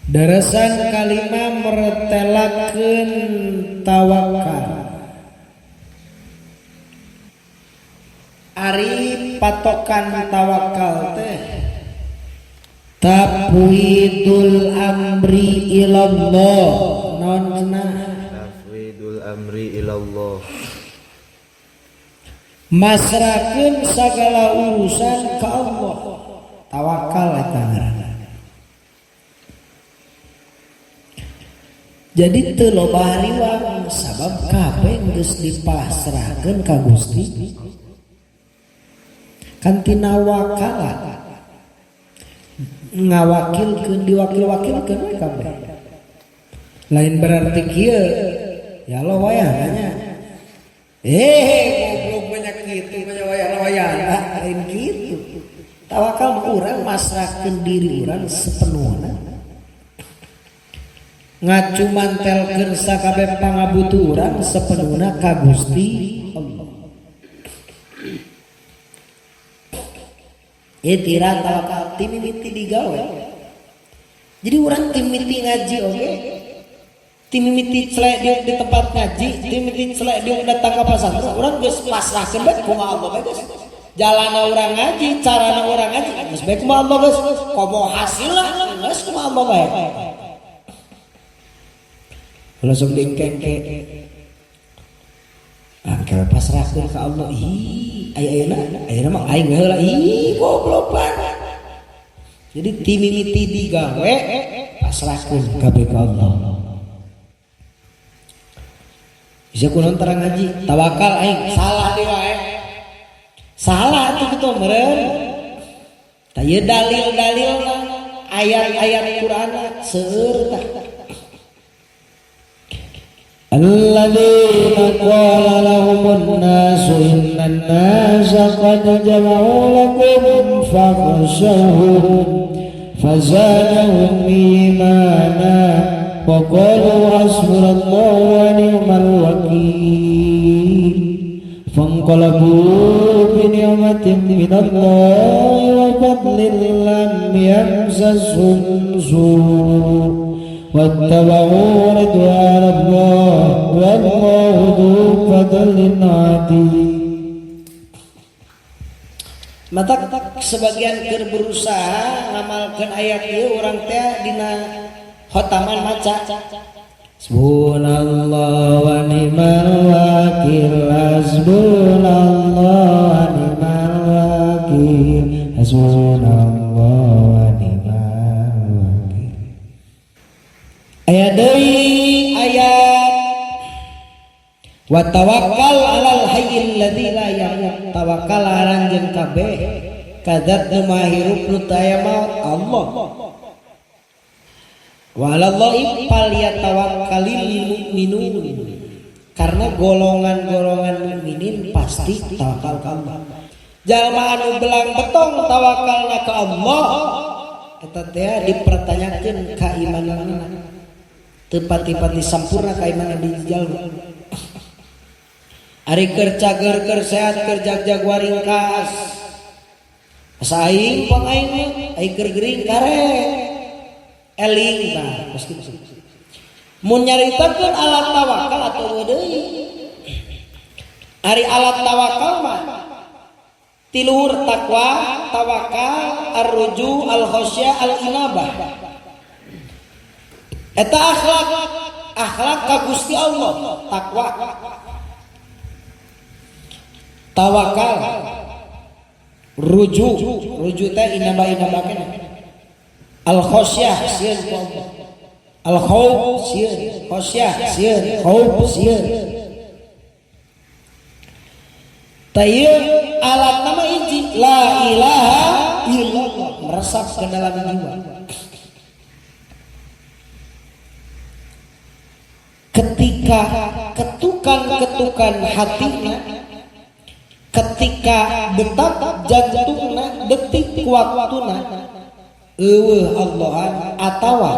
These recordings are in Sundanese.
Darasan kalima mertelakeun tawakal. Ari patokan tawakal teh tafwidul amri ilallah. Naon cenah? Tafwidul amri ilallah. Masrahkeun sagala urusan ka Allah. Tawakal eta ngaranna. Jadi teu loba hariwang sabab kabeh geus dipasrahkeun ka Gusti. Kan tina wakala ngawakilkeun diwakil-wakilkeun we kabeh. Lain berarti kieu ya Allah wayahna nya. Goblok banyak kitu banyak wayah-wayahna lain kitu. Tawakal mah urang masrahkeun diri urang sepenuhna. Ngacumantelkeun sakabeh pangabutuh urang sepenuhna ka Gusti Allah. Ieu tira tawakal ti mimiti digawe. Jadi urang ti mimiti ngaji oge, ti mimiti celek diuk di tempat ngaji, ti mimiti celek diuk datang ka pasantren, urang geus pasrahkeun bae kumaha Allah bae geus. Jalana urang ngaji, carana urang ngaji, geus bae kumaha Allah geus. Komo hasilna geus kumaha Allah bae. Langsung dingkengke. Ah, kayak pasrahkeun ka Allah. Ih, aya ayeuna, ayeuna mah aing we heula. Ih, goblok banget. Jadi ti mimiti digawe pasrahkeun kabeh ka Allah. Bisa kunaon terang ngaji, tawakal aing salah deui wae. Salah atuh kitu meureun. Tah ieu dalil-dalilna ayat-ayat Qur'anna seueur tah. Alladzina qala lahumun nasu innan nasa qad jama'u lakum fakhshawhum fazadahum imana wa qalu hasbunallahu wa ni'mal wakil fanqalabu bi ni'matin minallahi wa fadlin lam yamsashum su' wattaba'u ridwanallah wallahu dzu fadlin 'adzim. Mata sebagian keur berusaha ngamalkeun ayat ieu urang teh dina khotaman maca Hasbunallah wa ni'mal wakil, hasbunallah wa ni'mal wakil, hasbunallah wa ni'mal wakil. Ayat deui ayat wa tawakkal alal hayyil ladzi la yamut. Tawakal aranjeun kabeh kadzat nu mahirup nu taya maut Allah. Wa 'alallahi falyatawakkalil mu'minun. Karena golongan-golongan mukminin pasti tawakal ka Allah. Jalma anu belang betong tawakalna ka Allah eta teh dipertanyakeun kaimananna. Teu pati-pati sampurna kaimanan di jalma. Ari keur cager keur sehat keur jag-jag waringkas. Asa aing pang aing mah, aing keur gering kare. Eling tah geus kitu. Mun nyaritakeun alat tawakal atuh deui. Ari alat tawakal mah tiluhur takwa, tawakal, arruju, al-khasyah, al-inabah. Eta akhlak, akhlak ka Gusti Allah, takwa. Tawakal, rujuk, rujuk teh inabah-inabah keneh. Al-khasyah sieun ku Allah. Al-khauf sieun, khasyah sieun, khauf sieun. Tah ieu alat nama hiji la ilaha illallah meresap ke dalam jiwa. Ketika ketukan-ketukan hatinya, ketika detak jantungna, detik waktuna eueuh Allahan atawa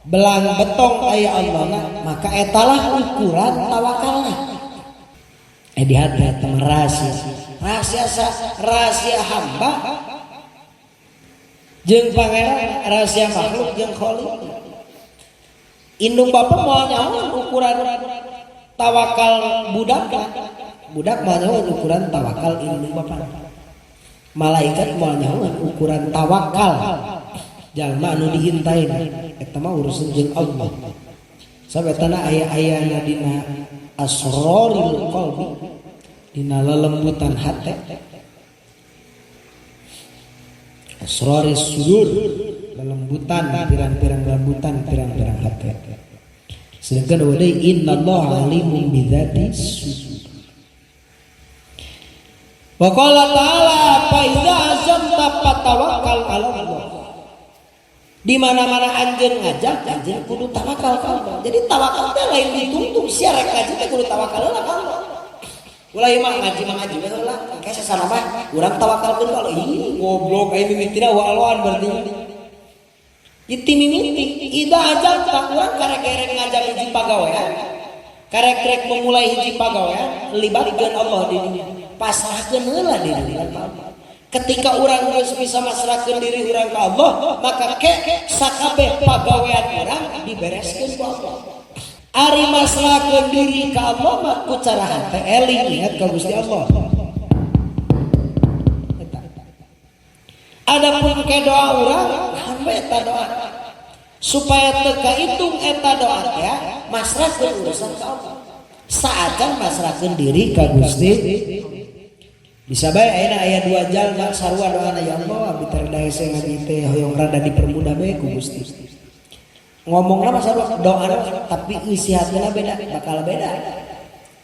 belang betong aya Allahna, maka etalah ukuran tawakalna. Di hati eta mah rahasia. Rahasia rahasia hamba. Jeung pangeran, rahasia makhluk jeung khalik. Indung bapa moal nyahoan ukuran tawakal budak, budak moal nyahoan ukuran tawakal indung bapa. Malaikat moal nyahoan ukuran tawakal jalma anu diintain, eta mah urusan jeung Allah. Sampai tanah aya-ayana dina asroril qalbi, dina lelembutan hate, asroris sudur, lelembutan pirang-pirang lembutan pirang-pirang hate. Sedangkan wadai innallaha alimun bidzati sudur. Wa qala ta'ala fa idza azamta fatawakkal 'ala Allah. Di mana-mana anjeun ngajak, anjeun kudu tawakal ka Allah. Jadi tawakal teh lain dituntut, sia rek ngaji teh kudu tawakal heula ka Allah. Ulah ieu mah ngaji mah ngaji we heula, engke sasana mah urang tawakalkeun ka Allah. Ih, goblok aing mimitina wa-alwan berarti. Ieu mimiti idza azamta, urang karek-karek ngajak hiji pagawean. Karek-karek memulai hiji pagawean, libatkeun Allah di dinya. Pasrahkeun heula diri urang ka Allah. Ketika urang geus bisa masrahkeun diri urang ka Allah, maka ke sakabeh pagawean urang dibereskeun ku Allah. Ari masrahkeun diri ka Allah mah ku cara hate eling ingat ka Gusti Allah. Eta. Adapun ke doa urang, naon we eta doa? Supaya teu kahitung eta doa teh, masrahkeun urusan ka Allah. Saacan masrahkeun diri ka Gusti. Bisa bae ayeuna aya dua jalma sarua doana, ya Allah abdi teh rada hese ngaji teh hoyong rada dipermudah bae ku Gusti. Ngomongna mah sarua doana, tapi isi hatina beda, bakal beda.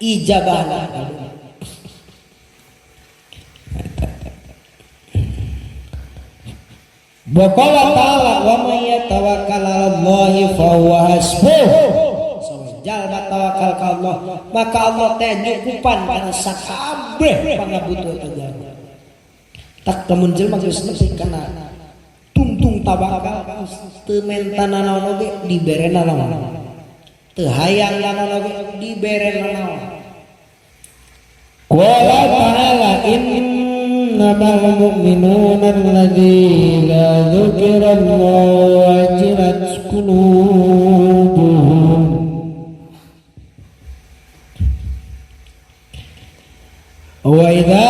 Ijabahna bakal beda. Wa qala ta'ala wa may yatawakkal 'ala Allahi fa huwa hasbuh. Jalma tawakal ka Allah, maka Allah teh nyukupan kana sakabeh pangabutuh eta jalma. Tak lamun jelema geus nepi kana tungtung tawakal, teu menta nanaon oge dibere nanaon. Teu hayang nanaon oge dibere nanaon. Qala ta'ala innamal mu'minuna alladzina dzukirallahu wajilat qulubuhum wa idza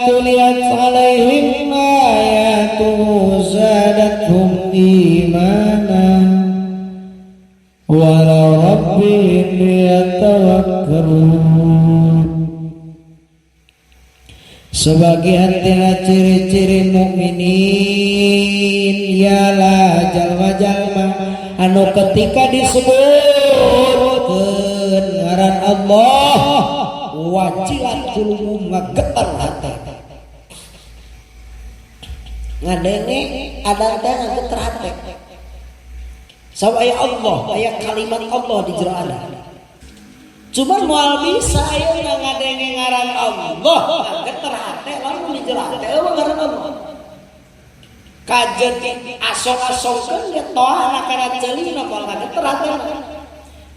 tuliyat 'alaihim ayatuhu zadatuhum imanan wa 'ala rabbihim yatawakkalun. Sebagian tina ciri-ciri mukminin ialah jalma-jalma anu ketika disebutkeun ngaran Allah wajilat qulubuhum, ngagetar hate. Ngadenge adan teh ngagetar hate. Sabab aya Allah, aya kalimat Allah di jero adan. Cuman moal bisa ayeuna ngadenge ngaran Allah ngageter hate, lamun di jero hate eueuh ngaran Allah. Kajen asong-asongkeun ge toa kana ceulina moal ngageter hate.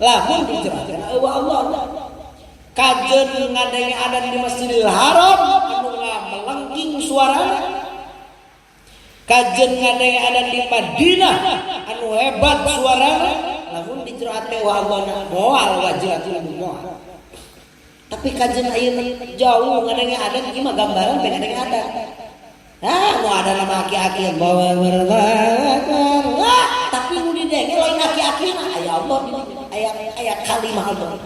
Lamun di jero hate eueuh Allah. Kajen ngadenge adan di Masjidil Haram anu melengking suarana. Kajen ngadenge adan di Madinah anu hebat suarana, lamun di jero hate wa Allah moal wajilat moal. Tapi kajen ayeuna jauh ngadenge adan ieu mah gambaran teh ngadenge adan. Ah, mau ada nama aki-aki yang bawa berlaku. Tapi nu didenge lain aki-aki mah aya Allah, aya aya kalimah Allah.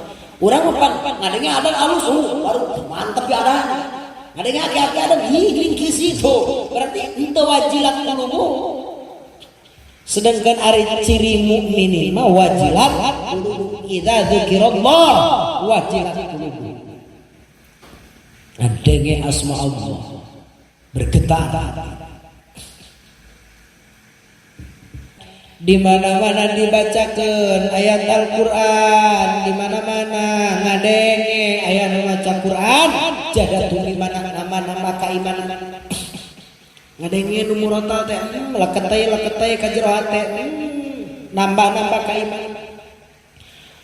Urang mah pan ngadenge adan alus, baru mantep ya adan. Ngadenge aki-aki adan ih geuning kisi tuh. Berarti henteu wajilat qulubuhum. Sedangkan ari ciri mukminin mah wajilat qulubuhum idza dzikirallah wajilat qulubuhum. Ngadenge asma Allah bergetar. Di mana-mana dibacakeun ayat Al-Qur'an, di mana-mana ngadenge aya nu maca Qur'an, jadatul iman nama-nama kaimanan. Ngadenge nu murotal teh, leketei ka jero hate, nambah-nambah kaimanan.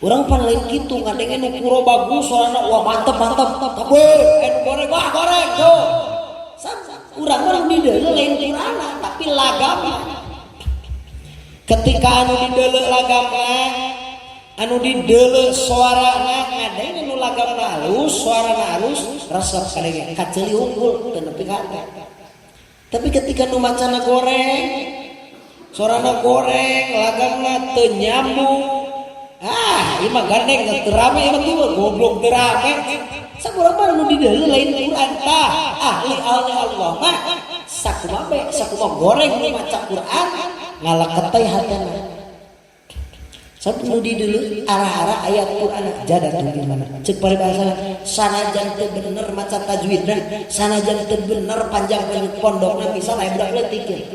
Urang pan lain kitu ngadenge nu puro bagus suarana wah mantep mantep, kabeh anu goreng wah goreng tuh. Sam urang mah di dieu lain Qur'an, tapi tapi lagam. Ketika anu dideuleu lagamna, anu dideuleu suarana, ngadeng anu lagamna halus, suarana halus, resep kadenge kaceuli unggul teu nepi ka hate. Tapi ketika nu macana goreng, suarana goreng, lagamna teu nyambung. Ah, ieu mah gandeng teu rame ieu mah kieu goblok teu rame. Sakurang mah nu dideuleu lain Quran tah. Ahli ahli Allah mah sakumaha bae, sakumaha goreng nu maca Quran ngalaketei hatena. Sabab nu dideuleu arah-arah ayat Quran jada tuh gimana? Ceuk paribasana sanajan teu bener maca tajwidna, sanajan teu bener panjang pondokna misal aya budak leutik ye.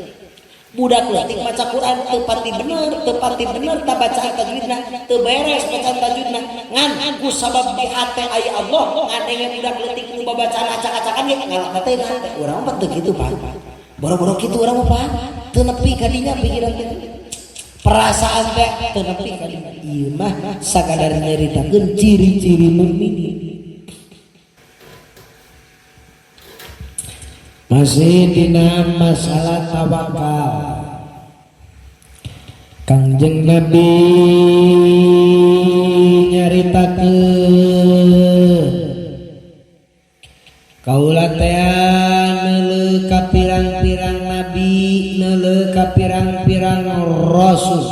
Budak leutik maca Quran teu pati bener, teu pati bener ta bacaan tajwidna, teu beres bacaan tajwidna. Ngan ku sabab di hate aya Allah, ngadenge budak leutik nu babacaan acak-acakan ge ngalaketei ka hate. Urang mah teu kitu, Pak. Boro-boro kitu urang mah, Pak. Teu nepi ka dinya pikiran teh. Perasaan teh teu nepi ka dinya. Ieu mah sakadar nyaritakeun ciri-ciri mukmin. Masih dina masalah tawakal. Kangjeng Nabi nyaritakeun kaula teh neuleuh ka pirang-pirang nabi, neuleuh ka pirang-pirang rasul.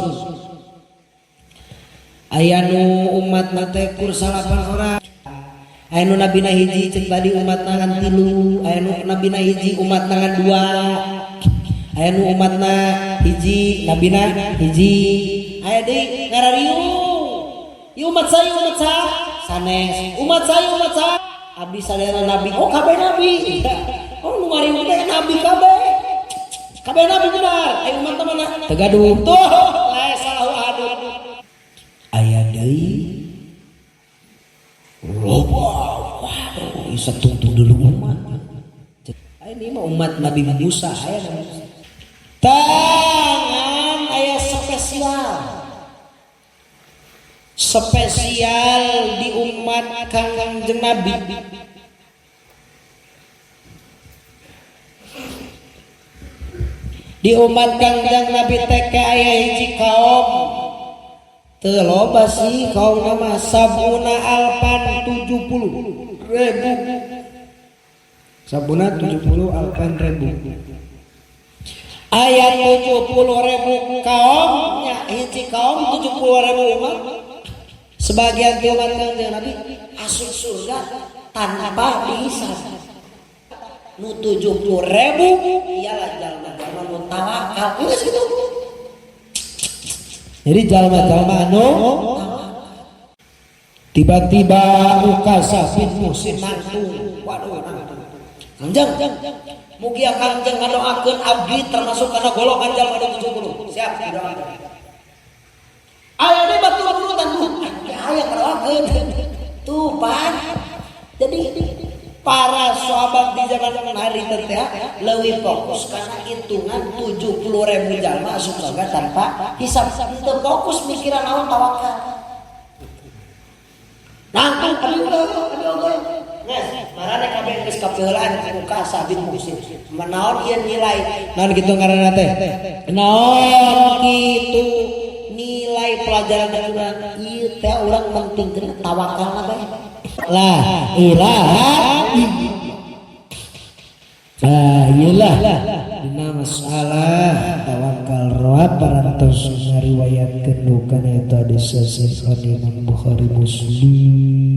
Aya nu umatna teh kur 8 orang. Aya nu nabina hiji ceuk tadi umatna ngan 3, aya nu nabina hiji umatna ngan 2, aya nu umatna hiji nabina hiji, aya deui ngarariung. Ieu umat saya, umat saya sanes, umat saya, umat saya abdi sadayana nabi. Oh kabeh nabi. Oh nu ngariung teh nabi kabeh. Kabeh nabi benar. Aya umatna mana? Teu gaduh. Tuh, la salahu ahadun. Aya deui loba. Waduh, isa tungtung dulu umat. Ini mah umat Nabi Musa aya Nabi Musa. Tangan aya spesial. Spesial di umat Kangjeng Nabi. Di umat Kangjeng Nabi teh aya hiji kaum. Teu loba sih kaum nama sabuna alpan 70 ribu. Sabuna 70 alpan ribu. Ayat 70 ribu kaumnya, hiji kaum 70 ribu umat. Sebagian umat Kangjeng Nabi asup surga tanpa dihisab. Nu 70 ribu ialah jalma-jalma nu tawakal. Geus kitu. Jadi jalma-jalma anu tiba-tiba Ukasah bin Muhsin nangtung. Waduh, nangtung. Kangjeng, mugia Kangjeng ngadoakeun abdi termasuk kana golongan jalma nu 70. Siap, didoakeun. Aya deui batur urutan tuh. Aya ngadoakeun. Tuh, Pak. Jadi para sahabat di zaman hari teh leuwih fokus karena hitungan 70 ribu jalma asup surga tanpa hisab. Teu fokus mikiran naon tawakal. Nangtung abdi ulah, abdi oge. Geus, marane kabeh geus kapeulaan ku Ukasah bin Muhsin. Naon ieu nilai? Naon kitu ngaranna teh? Naon kitu nilai pelajaran urang? Ieu teh urang pentingkeun tawakalna bae. La ilaha illallah. Iyalah dina masalah tawakal rawa parantos ngariwayatkeun kana eta hadis sahih Imam Bukhari Muslim.